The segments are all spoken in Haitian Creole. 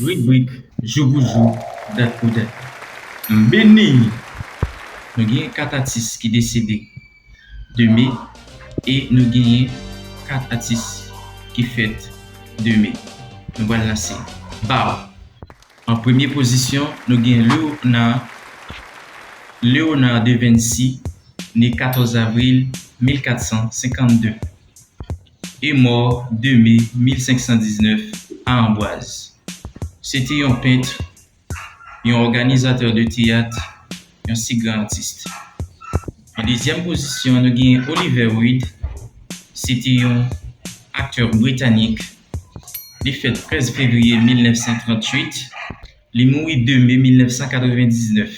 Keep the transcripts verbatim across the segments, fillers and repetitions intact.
Ribrik jou pou jou, dat pou dat. M beni! Nou gen kat atis ki desede de me e nou genyen kat atis ki fèt de me. Nou pral lanse. Bow! An premye pozisyon, nou gen Léonard, Léonard de Vinci, ne katòz avril mil kat san senkannde e mò de me mil senk san diznèf a Anbwaz. Se te yon pent, yon òganizatè de teyat, yon si gran atis. An dezyèm pozisyon, nou gen Oliver Reed, se te yon aktè britanik. Li fèt trèz fevriye mil nèf san tranntuit, li mouri de me mil nèf san katrevendiznèf.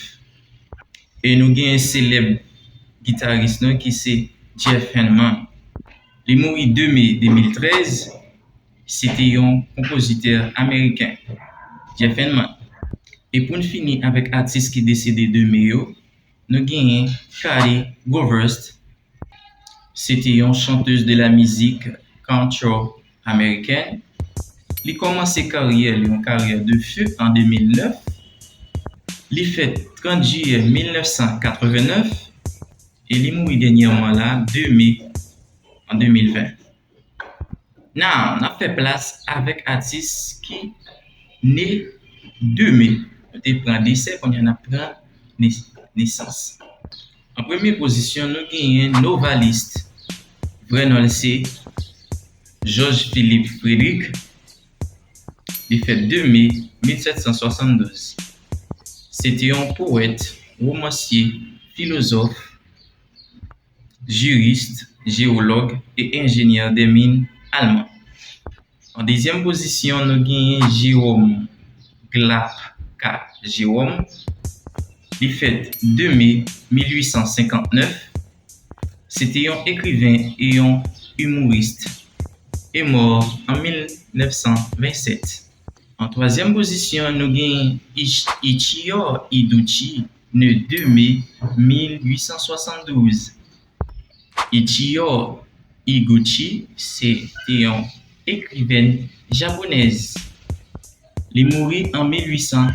E nou gen selèb gitaris nou ki se Jeff Hanneman. Li mouri de me de mil trèz, se te yon konpozitè ameriken, Jeff Hanneman. E pou n fini avèk atis ki desede de me yo, nou genyen Carrie Groverst, se te yon chanteuse de la mizik country amerikèn. Li kòmanse karyè li, yon karyè de feu, an de mil nèf. Li fèt trant jiyè mil nèf san katrevennèf e li mouri dènyèman la, de me, an de mil ven. Now, n ap fè plas avèk atis ki ne de me. Nou te pran desè, kounye a n ap pran ne-, nesans. An premye pozisyon, nou genyen Novalist. Vrè non l se Georges Philippe Frédéric. Li fèt de me mil sèt san swasanndouz. Se te yon powèt, womansye, filozòf, jiris, jewològ e enjenyè de min alman. An dezyèm pozisyon, nou genyen Jérôme Glapka Jérôme. Li fèt de me mil uit san senkantnèf. Se te yon ekriven e yon imouris. E mò an mil nèf san vennsèt. An twazyèm pozisyon, nou genyen Ich-, Ichiro Iduchi, ne de me mil uit san swasanndouz. Ichiro Iguchi se te yon ekriven japonèz. Li mouri an mil uit san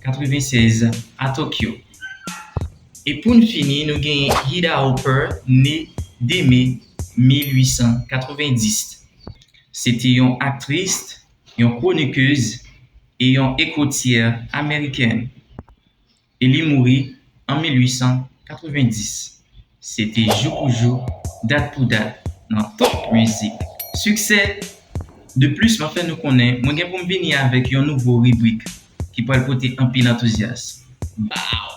katrevensèz a Tokyo. E pou n fini, nou genyen Hida Hopper, ne de me mil uit san katrevendis. Se te yon aktris, yon kronikèz e yon ekotyè amerikèn. E li mouri an mil uit san katrevendis. Se te jou pou jou, dat pou dat, nan top mizik. Siksè! De plis, m ap fè nou konnen, mwen gen pou m vini avèk yon nouvo ribrik ki pral pote anpil antouzyas. Bow!